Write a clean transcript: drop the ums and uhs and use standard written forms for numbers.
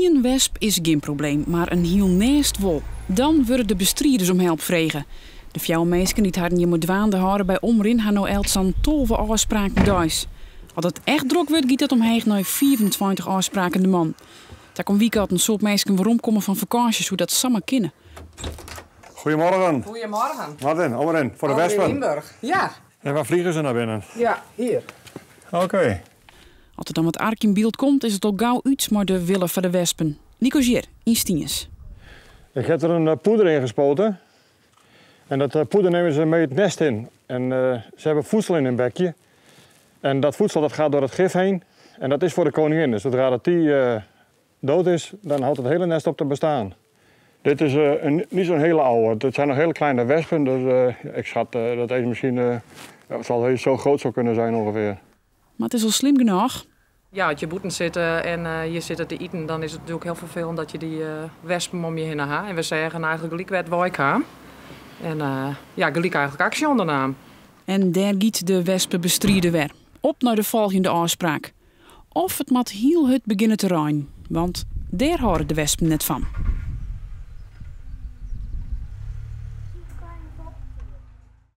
Ien wesp is gjin probleem, mar in hiel nêst wol. Dan wurde de bestriders om help frege. De fjouwer minsken dy't harren hjirmei dwaande hâlde by Omrin ha no elts sa'n 12 ôfspraken deis. As it echt drok wurdt giet dat omheech nei 25 ôfspraken de man. Takom wike as in soad minsken weromkomme fan fakânsje soe dat samar kinne. Goedemorgen. Goedemorgen. Martin, Omrin, foar de Omrin wespen. Limburg. Ja. En waar vliegen ze naar binnen? Ja, hier. Oké. As der dan wat ark yn byld komt is it al gau út mei de wille foar de wespen. Lykas hjir, yn Stiens. Ik heb er een eh, poeder in gespoten. En dat eh, poeder nemen ze mee het nest in. En eh, ze hebben voedsel in hun bekje. En dat voedsel dat gaat door het gif heen. En dat is voor de koningin. Dus zodra dat die dood is, dan houdt het hele nest op te bestaan. Dit is een, niet zo'n hele oude. Het zijn nog hele kleine wespen. Dus ik schat dat deze misschien ja, het zal zo groot zou kunnen zijn ongeveer. Mar it is al slim genôch. Ja, as je bûten sitte en je sitte te iten, dan is it natuerlik hiel ferfelend dat je dy wespen om je hinne ha. En we seagen eigentlik gelyk wêr't it wei kaam. En ja, gelyk eigentlik aksje ûndernaam. En dêr giet de wespebestrider wer. Op nei de folgjende ôfspraak. Of it moat hiel hurd begjinne te reinen, want dêr hâlde de wespen net fan.